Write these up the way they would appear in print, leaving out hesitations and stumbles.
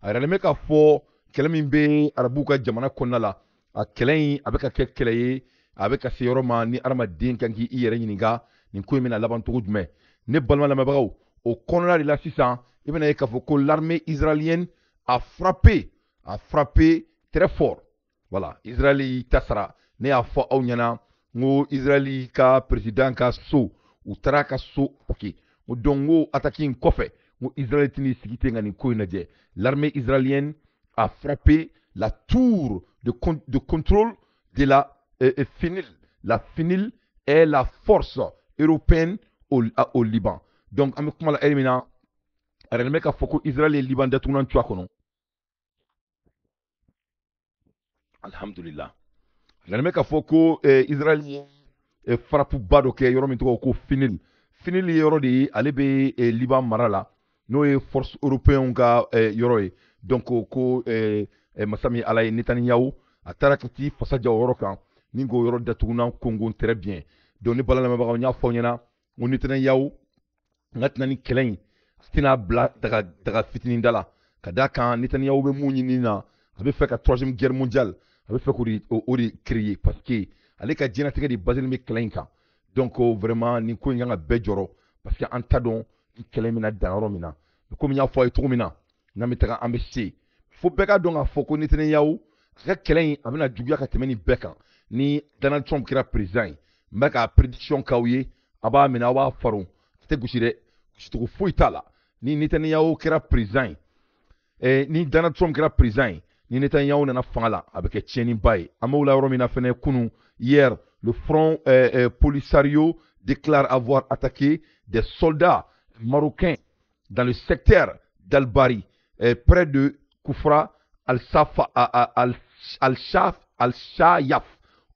A yɛrɛ bɛ k'a fɔ kɛlɛ min bɛ arabuw ka jamana kɔnɔna la, a kɛlɛ in a bɛ ka kɛ kɛlɛ ye, a bɛ ka se yɔrɔ ma ni hadamaden kan k'i yɛrɛ ɲininka nin ko in bɛna laban cogo jumɛn. Ne balima lamɛnbagaw, o kɔnɔna de la sisan i bɛna ye k'a fɔ ko l'armée israélienne a frappé très fort. Voilà, Israël y'i ta sara. Ne y'a fɔ aw ɲɛna n ko Israël ka président ka so, u taara ka so attaqué. Donc n ko attaque in kɔfɛ, n ko Israël tɛn'i sigi ten ka nin ko in lajɛ. L'armée israélienne a frappé la tour de contrôle de la FINIL. La FINIL est la force européenne au Liban. Donc an bɛ kuma la ɛri min na, a yɛrɛ bɛ k'a fɔ ko Israël ye Liban datugulan tu a kɔnɔ. Alhamdulillah, a yɛrɛ bɛ k'a fɔ ko Israël ye frappe ba dɔ kɛ yɔrɔ min tɔgɔ ko FINIL. FINIL ye yɔrɔ de ye, ale bɛ Liban mara la, n'o ye force européenne ka yɔrɔ ye. Donc ko masa min Ala ye, Netanyahu a taara ka t'i fasa ja o yɔrɔ kan ni k'o yɔrɔ datugunan kongon très bien. Donc ne bala lamɛnbagaw, n y'a fɔ aw ɲɛna n ko Netanyahu n ka tɛna ni kɛlɛ in tɛna bila daga daga fitinin da la, ka d'a kan Netanyahu bɛ mun ɲini na, a bɛ fɛ ka troisième guerre mondiale, a bɛ fɛ k'o de o de créer, parce que ale ka diɲɛlatigɛ de basé bɛ kɛlɛ in kan. Donc vraiment nin ko in kan ka bɛɛ jɔrɔ, parce que an t'a dɔn ni kɛlɛ in bɛna dan yɔrɔ min na. Komi n y'a fɔ a ye cogo min na, n'an bɛ taga an bɛ se fo bɛɛ ka dɔn k'a fɔ ko Netanyahu a ka kɛlɛ in a bɛna juguya ka tɛmɛ nin bɛɛ kan ni Donald Trump kɛra président ye. N bɛ ka prédiction k'aw ye, a b'a minɛ, aw b'a faro, a tɛ gosi dɛ, gosicogo foyi t'a la. Ni Netanyahu kɛra président ye, ni Donald Trump kɛra président ye, ni Netanyahu nana fanga la, a bɛ kɛ tiɲɛniba ye. An b'o la yɔrɔ min na fɛnɛ, kunun, hier, le front Polisario déclare avoir attaqué des soldats marocains dans le secteur d'Al-Bari, près de Koufra Al-Safa, Al-Shaf, Al-Shayaf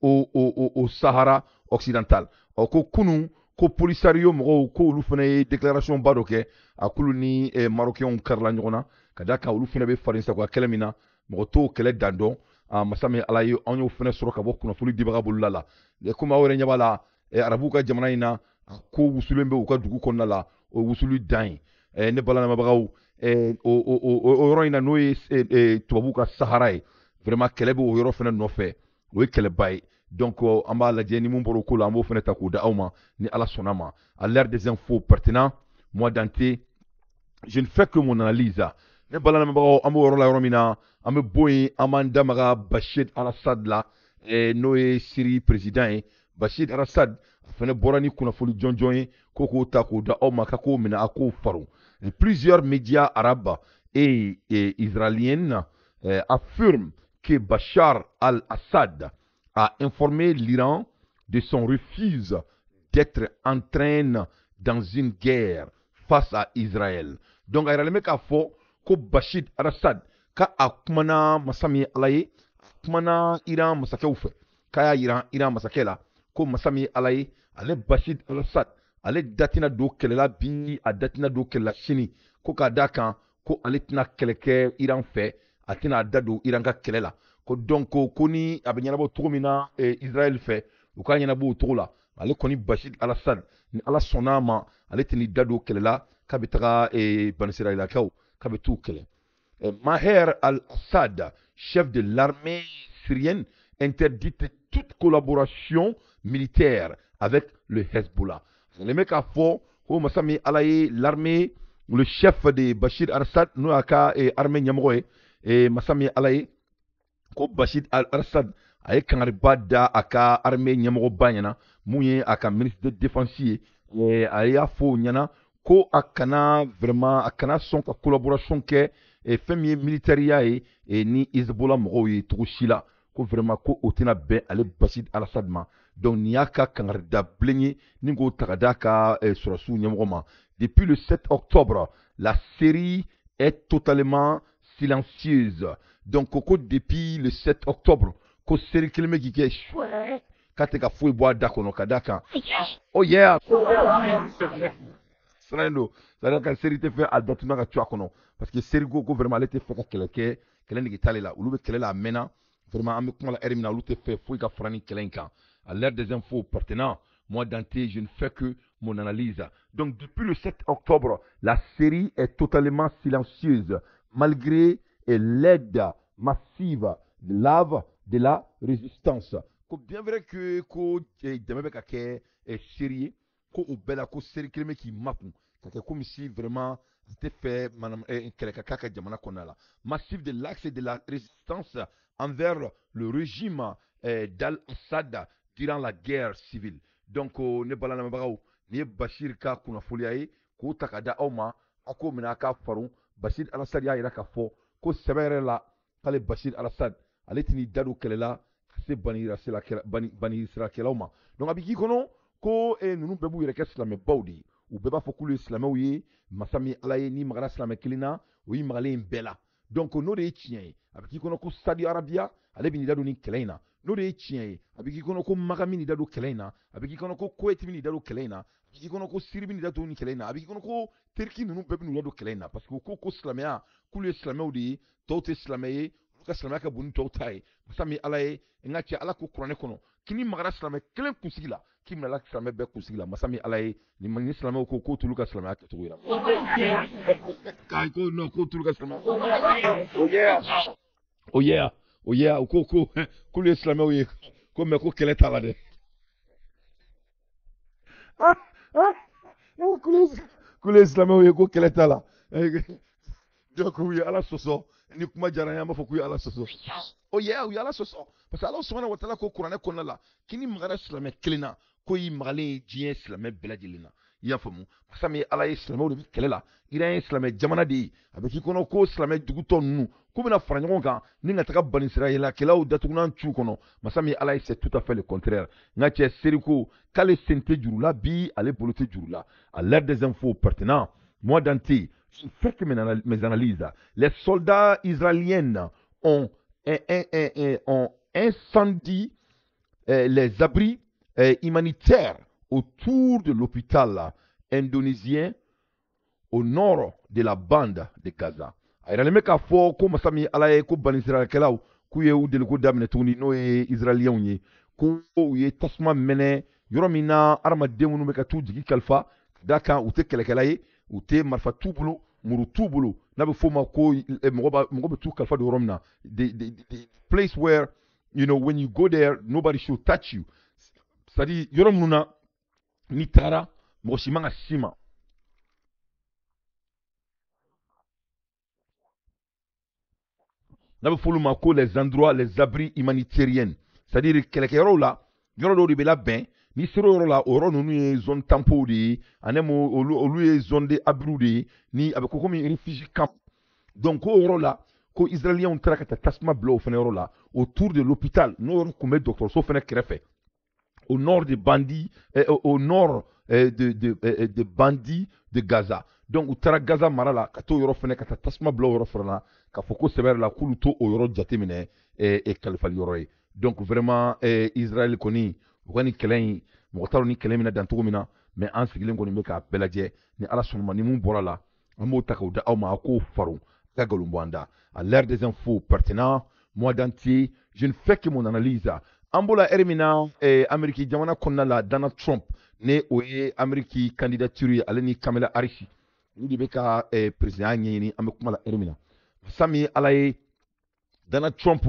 au Sahara occidental. Ɔ ko kunun ko Polisario mɔgɔw ko olu fana ye déclaration ba dɔ kɛ, a k'olu ni Marocains karila ɲɔgɔn na, ka d'a kan olu fana bɛ farin sagoya kɛlɛ min na, mɔgɔ t'o kɛlɛ dan dɔn. A masa min Ala ye, an y'o fana sɔrɔ ka bɔ kunnafoni dibaga bolola la. Komi aw yɛrɛ ɲɛ b'a la, arabuw ka jamana in na, a ko wusulen bɛ u ka dugu kɔnɔna la, o wusuli dan ye. Ne balamɛbagaw, o yɔrɔ in na, n'o ye tubabuw ka Sahara ye, vraiment kɛlɛ bɛ o yɔrɔ fana nɔfɛ, o ye kɛlɛba ye. Donc an b'a lajɛ ni mun bɔra o ko la, an b'o fana ta k'o da aw ma ni Ala sɔnna ma. À l'ère des infos pertinents, moi Dante, je ne fais que mon analyse. Ne balamɛbagaw, an b'o yɔrɔ la yɔrɔ min na, an bɛ bɔ yen, an b'an da maga Bashir al-Assad la, n'o ye Syrie président ye. Bashir al-Assad a fana bɔra ni kunnafoni jɔnjɔn ye ko k'o ta k'o da aw ma, ka k'o minɛ, a k'o faro. Plusieurs médias arabes et israéliens affirment que Bachar al-Assad a informé l'Iran de son refus d'être entraîné dans une guerre face à Israël. Donc, a yɛrɛ bɛ k'a fɔ ko Bashir al-Assad ka a kumana masa min ye Ala ye, a kumana Iran masakɛw fɛ, k'a y'a yira Iran masakɛ la ko masa min ye Ala ye, ale Bashir al-Assad, ale da tɛna don kɛlɛ la bi, a da tɛna don kɛlɛ la sini, ko k'a d'a kan ko ale tɛna kɛlɛ kɛ Iran fɛ, a tɛna a da don Iran ka kɛlɛ la. Ko donc ko ni a bɛ ɲɛnabɔ cogo min na Israël fɛ, u k'a ɲɛnabɔ o cogo la. Ale kɔni Bashir al-Assad, ni Ala sɔnna a ma, ale tɛn'i da don kɛlɛ la k'a bɛ taga banisirayilakaw k'a bɛ t'u kɛlɛ. Maher al-Assad, chef de l'armée syrienne, interdit toute collaboration militaire avec le Hezbollah. Le mec a fɔ ko masa min Ala ye, l'armée, le chef de Bashir al-Assad, n'o y'a ka armée ɲɛmɔgɔ ye, masa min Ala ye, ko Bashir al-Assad a ye kangariba da a ka armée ɲɛmɔgɔba ɲɛna, mun ye a ka ministre de défense ye, a y'a fɔ o ɲɛna ko a kana vraiment a kana sɔn ka collaboration kɛ fɛn min ye militaire ye ni Hezbollah mɔgɔw ye cogo si la, ko vraiment ko o tɛna bɛn ale Bashir al-Assad ma. Donc nin y'a ka kangarida bilen ye ni k'o ta ka d'a ka sɔrɔsiw ɲɛmɔgɔ ma. Depuis le 7 octobre, la Syrie est totalement silencieuse. Donc ko depuis le 7 octobre, ko Syrie kelen bɛ k'i kɛ suɛ k'a tɛ ka foyi bɔ a da kɔnɔ, ka d'a kan oh yeah, siran don, c'est à dire ka Syrie tɛ fɛ a datuna ka to a kɔnɔ, parce que Syrie ko ko vraiment ale tɛ fɛ ka kɛlɛ kɛ, kɛlɛ nege t'ale la, olu bɛ kɛlɛ la a mɛnna. Vraiment an bɛ kuma la heure min na, olu tɛ fɛ foyi ka fara ni kɛlɛ in kan. À l'ère des infos pertinents, moi Dante, je ne fais que mon analyse. Donc depuis le 7 octobre, la Syrie est totalement silencieuse malgré et l'aide massive de lave de la résistance. Ko bien vrai que ko dɛmɛ bɛ ka kɛ Syrie ye, ko o bɛɛ la ko Syrie kelen bɛ k'i makun ka kɛ comme si vraiment tɛ fɛ kɛlɛ ka k'a ka jamana kɔnɔna la. Massive de l'axe de la résistance envers le régime d'Al-Assad durant la guerre civile. Donc ne balamɛbagaw, nin ye Bashir ka kunnafoniya ye k'o ta ka da aw ma, aw k'o minɛ a k'a farun. Bashir Al-Assad y'a yira k'a fɔ ko sɛbɛ yɛrɛ la k'ale Bashir Al-Assad ale tɛn'i da don kɛlɛ la ka se bani Israɛlakɛlaw ma. Donc a bɛ k'i kɔnɔ ko ninnu bɛɛ b'u yɛrɛ kɛ silamɛbaw de ye, u bɛɛ b'a fɔ k'olu ye silamɛw ye. Masa min Ala ye, n'i magara silamɛ kelen na, o y'i magalen in bɛɛ la. Donc n'o de ye tiɲɛ ye, a bɛ k'i kɔnɔ ko Saudi Arabia ale bɛ n'i da don nin kɛlɛ in na. N'o de ye tiɲɛ ye, a bɛ k'i kɔnɔ ko Maga min da don kɛlɛ in na, a bɛ k'i kɔnɔ ko Kuwait min da don kɛlɛ in na, a bɛ k'i kɔnɔ ko Syrie min da don nin kɛlɛ in na, a bɛ k'i kɔnɔ ko Turki ninnu bɛɛ bɛ n'u da don kɛlɛ in na, parce que u ko ko silamɛya, k'olu ye silamɛw de ye, tɔw tɛ silamɛ ye, olu ka silamɛya ka bon ni tɔw ta ye. Masa min Ala ye, n ka cɛ, Ala ko kuranɛ kɔnɔ k'i ni magara silamɛ kelen kunsigi la, k'i minɛla silamɛ bɛɛ kunsigi la. Masa min Ala ye, ni silamɛw ko k'o t'olu ka silamɛya kɛcogo yira, k'a ko non, k'o t'olu ka silamɛya. Oh yeah, oh yeah, oh yeah. U ko ko k'olu ye silamɛw ye, ko mais ko kɛlɛ t'a la dɛ. K'olu ye silamɛw ye, ko kɛlɛ t'a la. Donc u ye Ala sɔsɔ. Ni kuma diyara n ye, an b'a fɔ k'u ye Ala sɔsɔ. Oh yeah, u ye Ala sɔsɔ, parce que Ala subahana wa taala ko kuranɛ kɔnɔna la k'i ni magara silamɛ kelen na, ko y'i magalen ye diɲɛ silamɛ bɛɛ lajɛlen na. I y'a faamu? Masa min Ala ye, silamɛw de bɛ kɛlɛ la. Iran ye silamɛ jamana de ye. A bɛ k'i kɔnɔ ko silamɛ dugu tɔ ninnu k'u bɛna fara ɲɔgɔn kan ni ka taga banisirayɛlakɛlaw datugunan cu kɔnɔ. Masa min Ala ye, c'est tout à fait le contraire. N ka cɛ, Seri ko k'ale sen tɛ juru la bi, ale bolo tɛ juru la. À l'ère des infos pertinents, moi Dante, je fais que mes analyses. Les soldats israéliens ont incendié les abris humanitaires autour de l'hôpital indonésien au nord de la bande de Gaza. A yiralen bɛ k'a fɔ ko masa min Ala ye, ko banisirayɛlakɛlaw k'u ye u deliko daminɛ tuguni, n'o ye Israéliens ye, ko u ye tasuma mɛnɛ yɔrɔ min na hadamaden minnu bɛ ka t'u jigi kalifa da kan, u tɛ kɛlɛkɛla ye, u tɛ marifa t'u bolo, muru t'u bolo, n'a bɛ f'o ma ko mɔgɔ bɛ t'u kalifa don yɔrɔ min na, the place where when you go there, nobody should touch you, c'est à dire yɔrɔ minnu na n'i tagara mɔgɔ si man ka s'i ma. N'a bɛ f'olu ma ko les endroits, les abris humanitariens, c'est à dire kɛlɛkɛyɔrɔw la, yɔrɔ dɔw de bɛ labɛn, n'i sera o yɔrɔ la, o yɔrɔ ninnu ye zone tampon de ye, ani olu ye zone de abris de ye, ni a bɛ ko komi réfugié camp. Donc o yɔrɔ la, ko Israéliens taara ka taa tasuma bila o fana yɔrɔ la, autour de l'hôpital, n'o yɔrɔ tun bɛ dɔgɔtɔrɔso fana kɛrɛfɛ, au nord de bandits, au nord de bandits de Gaza. Donc u taara Gaza mara la ka t'o yɔrɔ fana ka taa tasuma bila o yɔrɔ fana la, k'a fɔ ko sɛbɛ la k'olu t'o yɔrɔ jateminɛ kalifali yɔrɔ ye. Donc vraiment Israël kɔni, u ka nin kɛlɛ in, mɔgɔ t'a dɔn ni kɛlɛ in bɛna dan cogo min na, mais an sigilen kɔni bɛ k'a bɛɛ lajɛ. Ni Ala sɔnna ma, ni mun bɔra la, an b'o ta k'o da aw ma, a k'o faro ka nkalon bɔ an da. À l'ère des infos pertinents, moi Dante, je ne fais que mon analyse. An b'o la ɛri min na, Amérique jamana kɔnɔna la, Donald Trump, ne o ye Amérique candidature ye, ale ni Kamala Harris, olu de bɛ ka président ɲɛɲini. An bɛ kuma la ɛri min na, masa min Ala ye, Donald Trump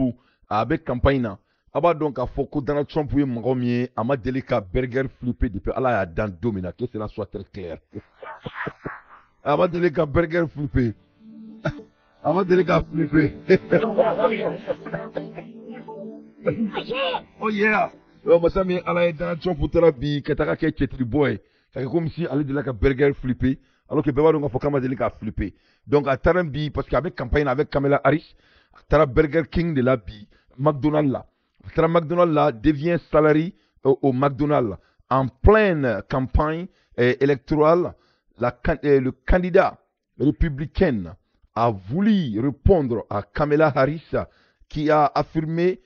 a bɛ campagne na. A b'a dɔn k'a fɔ ko Donald Trump ye mɔgɔ min ye, a ma deli ka burger flipper depuis Ala y'a dan don min na, que cela soit très clair. A ma deli ka burger flipper, a ma deli ka flipper. Oh yeah. Masa min Ala ye, Donald Trump taara bi ka taga kɛ cɛtiribɔ ye, ka kɛ comme si ale delila ka burger flipper, alors que bɛɛ b'a dɔn k'a fɔ k'a ma deli k'a flipper. Donc a taara bi parce que a bɛ campagne na avec Kamala Harris, a taara Burger King de la bi, McDonald la. A taara McDonald la, devient salarié au McDonald en pleine campagne électorale. Le candidat républicain a voulu répondre à Kamala Harris, qui a affirmé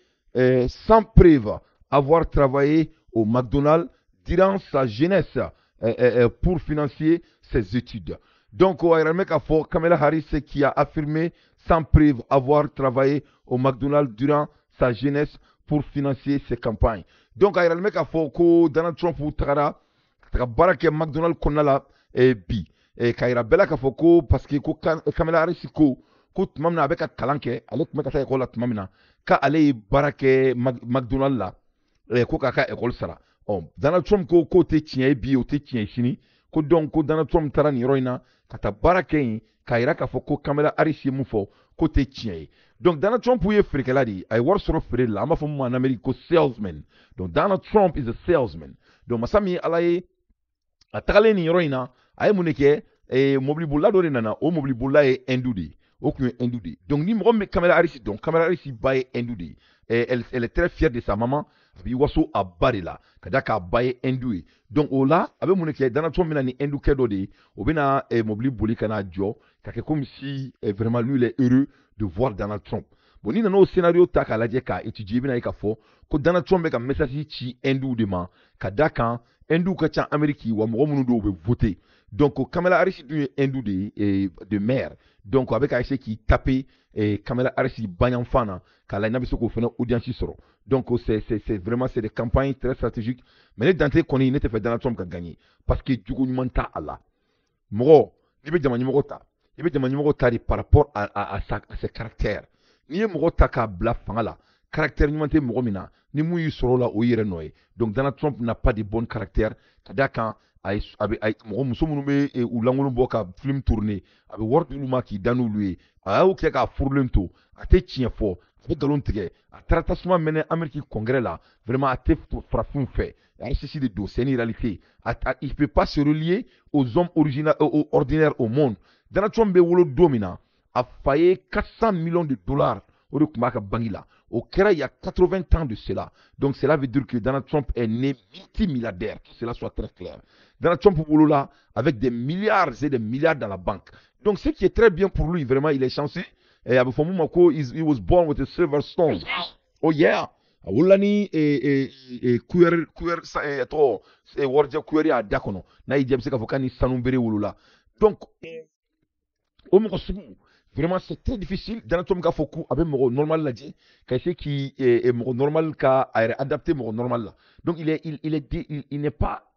sans preuve avoir travaillé au McDonald's durant sa jeunesse pour financer ses études. Donc, Kamala Harris qui a affirmé sans preuve avoir travaillé au McDonald's durant sa jeunesse pour financer ses campagnes. Donc, a yiralen bɛ k'a fɔ ko Donald Trump tagara ka taga baara kɛ McDonald's kɔnɔna la bi, k'a yira bɛɛ la k'a fɔ ko parce que ko Kamala Harris ko Ko tuma min na a bɛ ka kalan kɛ, ale tun bɛ ka taa école la tuma min na, k'ale ye baara kɛ McDonald la, ko k'a ka école sara. Ɔ, Donald Trump ko k'o tɛ tiɲɛ ye bi, o tɛ tiɲɛ ye sini. Ko donc ko Donald Trump taara nin yɔrɔ in na ka taa baara kɛ yen, k'a yira k'a fɔ ko Kamala Harris ye mun fɔ, k'o tɛ tiɲɛ ye. Donc Donald Trump ye feerekɛla de ye, a ye wari sɔrɔ feere de la. An b'a fɔ mun ma en Amérique ko salesman. Donc Donald Trump is a salesman. Donc masa min ye Ala ye, a tagalen nin yɔrɔ in na, a ye mun de kɛ? Mobilibolila dɔ de nana, o mobilibolila ye hindou de ye, o tun ye hindou de ye. Donc ni mɔgɔ min bɛ Kamala Harris dɔn, Kamala Harris ba ye hindou de ye. Elle est très fière de sa maman, a b'i waso a ba de la, ka da k'a ba ye hindou ye. Donc o la, a bɛ mun de kɛ? Donald Trump bɛna ni hindou kɛ dɔ de ye, o bɛna mobili boli ka n'a jɔ ka kɛ comme si vraiment lui, il est heureux de voir Donald Trump. Bon, n'i nana o scénario ta k'a lajɛ, k'a étudier, i bɛna ye k'a fɔ ko Donald Trump bɛ ka message ci hindou de ma, ka da kan hindou ka ca Amérique, wa mɔgɔ minnu don, u bɛ voter. Donc Kamala Harris dun ye hindou de ye de mère. Donc a bɛ ka essayer k'i taper Kamala Harris bayanfan na, k'a lajɛ n'a bɛ se k'o fana audience sɔrɔ. Donc c'est vraiment, c'est des campagnes très stratégiques. Mais ne Dante kɔni, ne tɛ fɛ Donald Trump ka gagner, parce que jogo ɲuman t'a a la. Mɔgɔ n'i bɛ jama ɲɛmɔgɔ ta, i bɛ jama ɲɛmɔgɔ ta de par rapport à ses caractères. N'i ye mɔgɔ ta k'a bila fanga la, caractère ɲuman tɛ mɔgɔ min na, ni mun y'i sɔrɔ o la, o y'i yɛrɛ nɔ ye. Donc Donald Trump n'a pas de bon caractère, ka d'a kan a ye a bɛ a mɔgɔ muso minnu bɛ u lankolon bɔ ka film tourner, a bɛ wari d'olu ma k'i da n'olu ye. A y'o kɛ k'a furulen to, a tɛ tiɲɛ fɔ, a bɛ nkalon tigɛ. A taara tasuma mɛnɛ Amérique congrès la. Vraiment, a tɛ farafinw fɛ. RCC de don, c'est une réalité. Il peut pas se relier aux hommes originaux, ordinaires au monde. Donald Trump bɛ wolo don min na, a fa ye 400 millions de dollars o de tun b'a ka banque la. O kɛra il y a 80 ans de cela. Donc cela veut dire que Donald Trump est né multimilliardaire, que cela soit très clair. Donald Trump wolola avec des milliards et des milliards dans la banque. Donc ce qui est très bien pour lui, vraiment, il est chanceux. Et a bɛ fɔ mun ma ko he was born with a silver spoon. Oh yeah, a wolola ni cuillère tɔgɔ warijɛ cuillère y'a da kɔnɔ. N'a y'i diya, i bɛ se k'a fɔ k'a ni sanu bere wolola. Donc o mɔgɔ sugu, vraiment, c'est très difficile. Donald Trump k'a fɔ ko a bɛ mɔgɔ normal lajɛ, ka essayer k'i mɔgɔ normal ka a yɛrɛ adapter mɔgɔ normal la. Donc il est il, il est il, il n'est pas,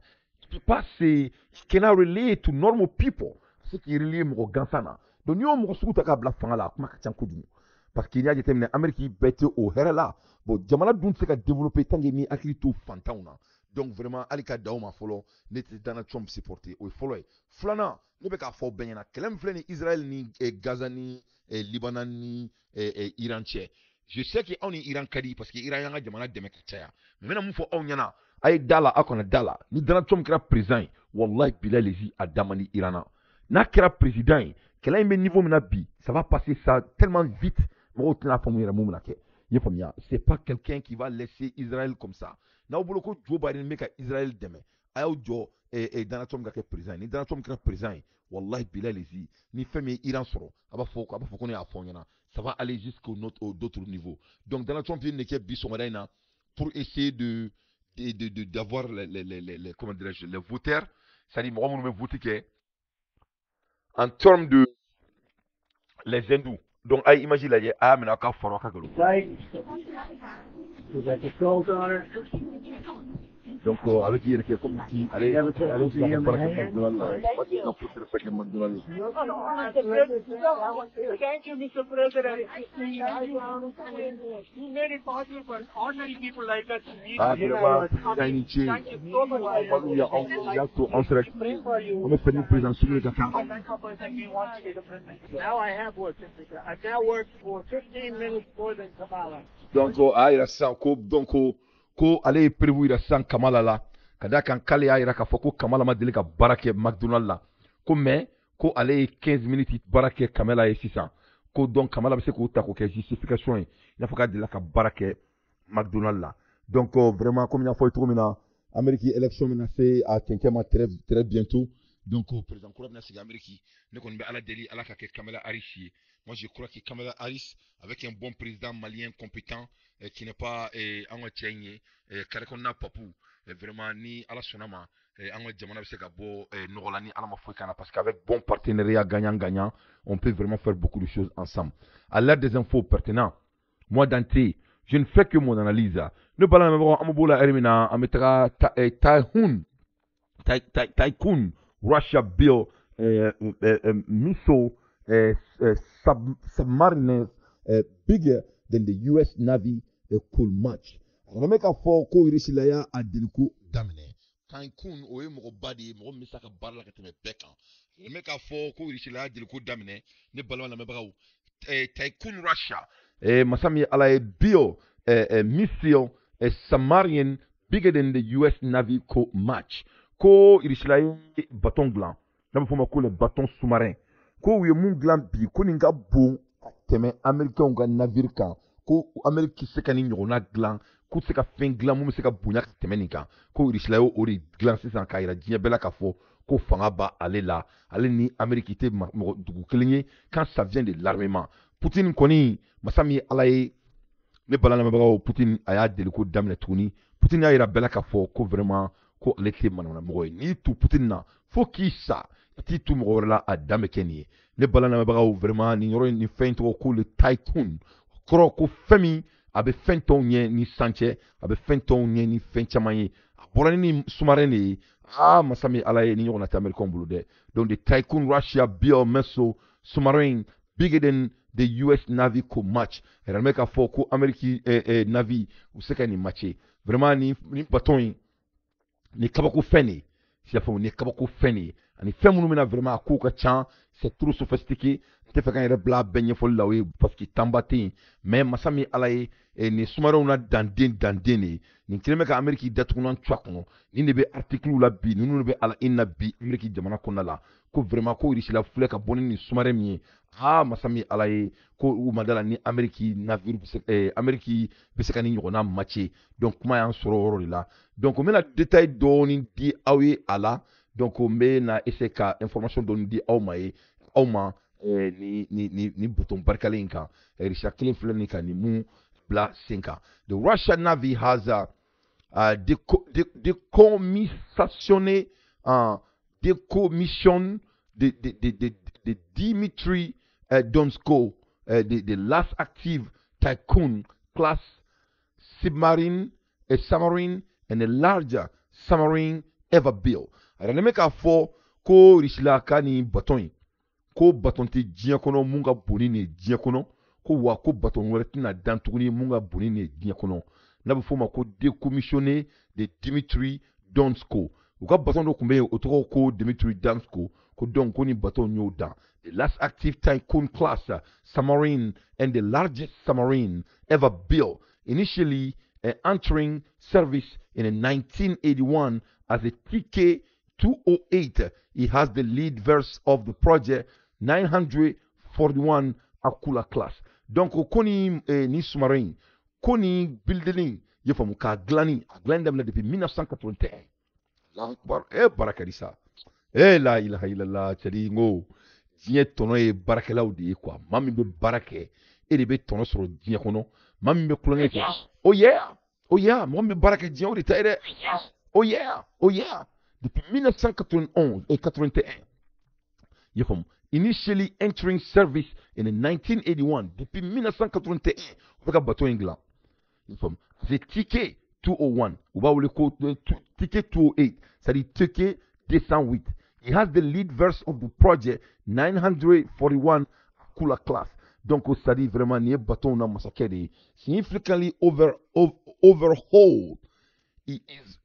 il peut pas se, il cannot relate to normal people, ce qui est relié mɔgɔ gansan na. Donc n'i y'o mɔgɔ sugu ta k'a bila fanga la, a kuma ka ca kojugu, parce que n'i y'a jateminɛ, Amérique bɛɛ tɛ o hɛrɛ la. Bon, jamana dun tɛ se ka développer tant que n'i hakili to fantanw na. Donc vraiment, hali ka da o ma fɔlɔ, ne tɛ Donald Trump supporter. O ye fɔlɔ ye. Filanan, ne bɛ k'a fɔ bɛɛ ɲɛna, kɛlɛ min filɛ ni Israël ni Gaza ni Libanon ni Iran cɛ, je sais que anw ni Iran ka di, parce que Iran y'an ka jamana dɛmɛ ka caya. Mais n bɛna mun fɔ aw ɲɛna? A ye da la, aw kana da la, ni Donald Trump kɛra président ye, wallahi bilahi, a da man di Iran na. N'a kɛra président ye, kɛlɛ in bɛ niveau min na bi, ça va passer ça tellement vite, mɔgɔw tɛna faamu yɛrɛ mun bɛna kɛ. I ye faamuya? C'est pas quelqu'un qui va laisser Israël comme ça. N'aw bolo ko Joe Biden bɛ ka Israël dɛmɛ, a y'aw jɔ Donald Trump ka kɛ président ye. Ni Donald Trump kɛra président ye, wallahi bilahi, ni fɛn min ye Iran sɔrɔ, a b'a fɔ ko ne y'a fɔ aw ɲɛna. Ça va aller jusqu'au d'autres niveaux. Donc Donald Trump ye nin kɛ bi sɔgɔmada in na pour essayer de de de d'avoir les, comment dirais-je, les voteurs, c'est-à-dire mɔgɔ minnu bɛ voter kɛ en termes de les hindous. Donc a ye image lajɛ, a y'a minɛ, aw ka fara, aw ka galon. Was that the salt on her? Donc a bɛ k'i yɛrɛ kɛ comme si ale sera ka baara kɛ McDonald la, ma deli ka foyi kɛ McDonald la. Thank you, Mr. President. You made it possible for ordinary people like us to meet. Ah, vraiment, président, i ni ce. Thank you so much. Maliw ya anw y'a to an sera Pray for you. an bɛ fɛ ni président sugu de ka kan. We want to be the president. Now I have worked. I've now worked for 15 minutes more than Kamala. Donc a y'a yira sisan ko donc ko ale ye preuve yira sisan Kamala la, ka d'a kan k'ale y'a yira k'a fɔ ko Kamala ma deli ka baara kɛ McDonald la, ko mais ko ale ye 15 minutes baara kɛ Kamala ye sisan, ko donc Kamala bɛ se k'o ta k'o kɛ justification ye, i n'a fɔ k'a delila ka baara kɛ McDonald la. Donc vraiment, komi n y'a fɔ ye cogo min na, Amérique élection bɛna se a cɛncɛn ma très très bientôt. Donc président kura bɛna sigi Amérique. Ne kɔni bɛ Ala deli, Ala ka kɛ Kamala Harris ye. Moi, je crois que Kamala Harris, avec un bon président malien compétent, qui n'est pas an ka cɛ in ye carré kɔnɔna papu, vraiment, ni Ala sɔnna ma, an ka jamana bɛ se ka bɔ nɔgɔ la ni Ala ma foyi k'an na, parce qu'avec bon partenariat gagnant-gagnant, on peut vraiment faire beaucoup de choses ensemble. À l'heure des infos pertinentes, moi Dante, je ne fais que mon analyse. Ne bala lamɛnbagaw, an bɛ b'o la ɛri min na, an bɛ taga Typhoon Tycoon Russia Bill missile. submarines bigger than the US Navy could match. A bɛ k'a fɔ ko Russie y'a a deliko daminɛ. Tycoon, o ye mɔgɔba de ye, mɔgɔ min bɛ se a ka baara la ka tɛmɛ bɛɛ kan. A bɛ k'a fɔ ko Russie y'a deliko daminɛ, ne balima lamɛnbagaw. Tycoon Russia, masa min ye Ala ye, build missile submarine bigger than the US Navy could match. Ko Russie ye bateau dilan n'a bɛ f'o ma ko le bateau sous-marin, ko u ye mun dilan bi, ko nin ka bon ka tɛmɛ Américains ka navire kan, ko Amérique se ka nin ɲɔgɔnna dilan, k'u tɛ se ka fɛn dilan mun bɛ se ka bonya ka tɛmɛ nin kan. Ko Russie y'o o de dilan sisan k'a yira diɲɛ bɛɛ la k'a fɔ ko fanga b'a ale la, ale ni Amérique tɛ mɔgɔ dugu kelen ye quand ça vient de l'armement. Poutine kɔni, masa min ye Ala ye, ne bala lamɛnbagaw, Poutine a y'a deliko daminɛ tuguni. Poutine y'a yira bɛɛ la k'a fɔ ko vraiment ko ale tɛ manamana mɔgɔ ye. N'i tu Poutine na fo k'i sa, i t'i tu mɔgɔ wɛrɛ la, a dan bɛ kɛ nin ye. Ne bala lamɛnbagaw, vraiment nin yɔrɔ in, nin fɛn in tɔgɔ ko le Tycoon, kɔrɔ ko fɛn min a bɛ fɛn tɔw ɲɛ ni san cɛ, a bɛ fɛn tɔw ɲɛ ni fɛn caman ye. A bɔra ni sous-marin de ye. Aa, masa min Ala ye, ni ɲɔgɔnna tɛ Américain bolo dɛ. Donc the Tycoon Russia build missile submarine bigger than the US Navy could match. Yɛrɛ bɛ k'a fɔ ko Amérique Navy u se ka nin matcher. Vraiment nin bateau in, nin kabako fɛn de ye, i y'a faamu, nin kabako fɛn de ye. Ani fɛn minnu bɛna, vraiment a kow ka ca, c'est trop sophistiqué. N tɛ fɛ k'an yɛrɛ bila bɛɛ ɲɛfɔli la o ye, parce que temps ba tɛ yen. Mais masa min Ala ye, nin sous-marinw na danden danden de ye. Nin kelen bɛ ka Amérique datugunan tu a kɔnɔ. Nin de bɛ article la bi, ninnu de bɛ ala in na bi Amérique jamana kɔnɔna la, ko vraiment ko Russie la filɛ ka bɔ ni nin sous-marin min ye. Aa, masa min Ala ye, ko u ma da la ni Amérique navire bɛ se, Amérique bɛ se ka nin ɲɔgɔnna matcher. Donc kuma y'an sɔrɔ o yɔrɔ de la. Donc n bɛna détail dɔɔni di aw ye a la. Donc n bɛ na essayer ka information dɔɔni di aw ma ye aw ma ni bateau barikalen in kan. Russie kelen filɛ nin ka nin mun bila sen kan. The Russian Navy has décommissionné décommissioned the Dmitry Donsko, the last active Tycoon class submarine, a submarine and a larger submarine ever built. A yɛrɛ bɛ k'a fɔ ko Russie ka nin bateau in, ko bateau tɛ diɲɛ kɔnɔ mun ka bon ni nin ye diɲɛ kɔnɔ, ko wa ko bateau wɛrɛ tɛna dan tuguni mun ka bon ni nin ye diɲɛ kɔnɔ, n'a bɛ f'o ma ko décommissionné de Dmitry Donsko. U ka bateau dɔ tun bɛ yen, o tɔgɔ ko Dmitry Donsko, ko donc ko ni bateau y'o dan. The last active Tycoon class submarine and the largest submarine ever built, initially entering service in 1981 as a TK 208. He has the lead verse of the project 941 Akula class. Donc ko ni ni sous-marin, ko ni building ye faamu k'a dilanni, a dilanni daminɛ depuis 1981. Allahu akbar, eh baraka di sa, eh la ilaha illallah. Cɛdi n ko diɲɛ tɔnɔ ye baarakɛlaw de ye quoi. Maa min bɛ baara kɛ, e de bɛ tɔnɔ sɔrɔ diɲɛ kɔnɔ. Maa min bɛ kulonkɛ kɛ, oh yeah, oh yeah, mɔgɔ min bɛ baara kɛ diɲɛ, o de ta ye dɛ. Oh yeah, oh yeah. Depuis 1991 et 81, i y'a faamu, initially entering service in 1981. Depuis 1981 u bɛ ka bateau in dilan, i y'a faamu. C'est TK 201, u b'a wele ko TK 208, c'est-à-dire TK 208. He has the lead verse of the project 941 Akula class. Donc c'est-à-dire vraiment nin ye bateau na masakɛ de ye. Significantly overhauled, he is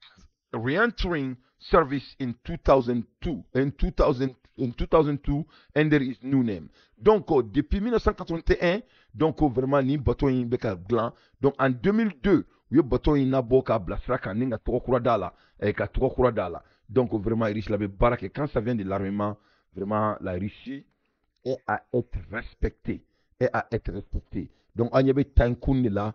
re-entering service in 2002, in 2000, in 2002 under his new name. Donc depuis 1981, donc vraiment nin bateau in bɛ ka dilan. Donc en 2002 u ye bateau in nabɔ k'a bila sira kan ni ka tɔgɔ kura d'a la, ka tɔgɔ kura d'a la. Donc vraiment Russie la bɛ baara kɛ. Quand ça vient de l'armement, vraiment la Russie est à être respectée, est à être respectée. Donc an ɲɛ bɛ Tycoon de la.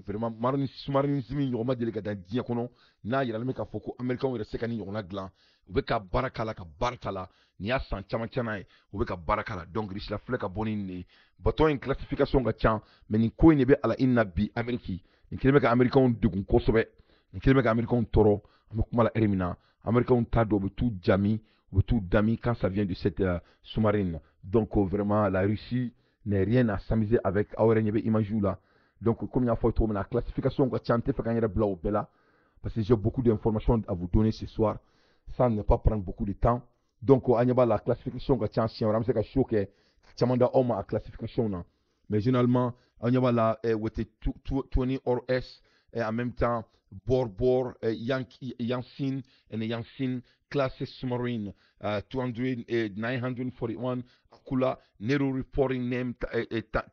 Vraiment marine sous-marinisme ɲɔgɔn ma deli ka dan diɲɛ kɔnɔ, n'a yiralen bɛ k'a fɔ ko Américains yɛrɛ se ka nin ɲɔgɔnna dilan. U bɛ ka baara k'a la, ka baara k'a la, nin y'a san caman caman ye u bɛ ka baara k'a la. Donc Russie la filɛ ka bɔ ni nin ye. Bateau in classification ka ca, mais nin ko in de bɛ a la i na bi Amérique. Nin kelen bɛ ka Américains degun kosɛbɛ, nin kelen bɛ ka Américains tɔɔrɔ. An bɛ kuma la heure min na, Américains t'a dɔn u bɛ t'u jami, u bɛ t'u dami quand ça vient de cette sous-marine. Donc vraiment la Russie n'est rien à s'amuser avec. Aw yɛrɛ ɲɛ bɛ image la. Donc comme n y'a fɔ cogo min na, classification ka ca, n tɛ fɛ k'an yɛrɛ bila o bɛɛ la parce que j'ai beaucoup d'informations à vous donner ce soir sans ne pas prendre beaucoup de temps. Donc an ɲɛ b'a la, classification ka ca. Siɲɛ wɛrɛ an bɛ se ka show kɛ. Caman da aw ma a classification na. Mais généralement, aw ɲɛ b'a la, wete 20 RS, en même temps Bor Bor, Yansin and Yansin class submarine, 200, 941 Akula, NATO reporting name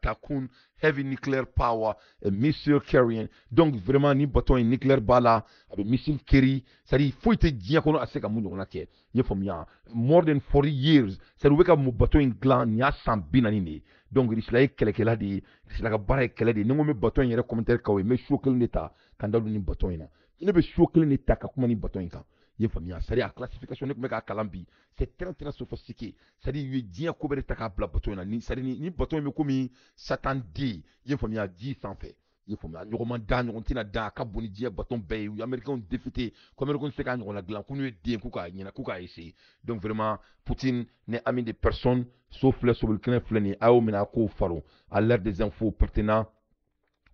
Takun, heavy nuclear power, missile carrying. Donc vraiment ni bateau in nucléaire b'a la, a bɛ missile carry, c'est à dire foyi tɛ diɲɛ kɔnɔ a tɛ se ka mun ɲɔgɔnna kɛ. I ye faamuya, more than 40 years, c'est à dire u bɛ ka bateau in dilan, nin y'a san 40 de ye. Donc Russie ye kɛlɛkɛla de ye, Russie ka baara ye kɛlɛ de ye. Ni n ko n bɛ bateau in yɛrɛ commentaire k'aw ye, n bɛ show kelen de ta ka n da don nin bateau in na. Ne bɛ show kelen de ta ka kuma nin bateau in kan. I ye faamuya, c'est à dire a classification, ne tun bɛ k'a kalan bi, c'est très très sophistiqué. C'est à dire u ye diɲɛ ko bɛɛ de ta k'a bila bateau in na. Ni, c'est à dire ni bateau in bɛ komi Satan den, i ye faamuya, ji sanfɛ. I ye faamuya, ɲɔgɔn ma da, ɲɔgɔn tɛna da, a ka bon ni diɲɛ bateau bɛɛ ye. U ye Américains défité ko Américains tɛ se k'a ɲɔgɔnna dilan, ko n'u ye den k'u k'a ɲɛna, k'u k'a essayer. Donc vraiment, Poutine n'est ami de personne. So filɛ, soboli kɛnɛ filɛ nin ye, a y'o minɛ a k'o faro. À l'ère des infos pertinents,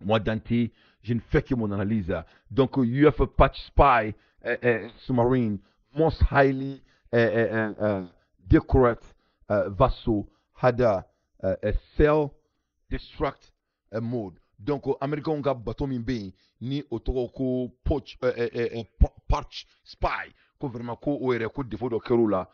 moi Dante, je ne fais que mon analyse. Donc UF Patch Spy submarine, most highly decorated vessel, had a self-destruct mode. Donc Américains ka bateau min bɛ yen ni o tɔgɔ ko Poach, Parch Spy, ko vraiment ko o yɛrɛ ko défaut dɔ kɛr'o la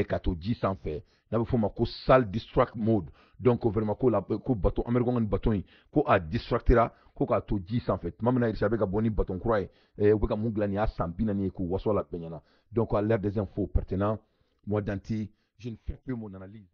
ka to ji sanfɛ, n'a bɛ f'o ma ko self destruct mode. Donc vraiment ko la ko bateau américain ka nin bateau in ko a destructera ko k'a to ji sanfɛ tuma min na Russie bɛ ka bɔ ni bateau kura ye, u bɛ ka mun dilan, nin y'a san 40 ye, k'u waso la bɛɛ ɲɛna. Donc à l'ère des infos pertinents, moi Dante, je ne fais que mon analyse.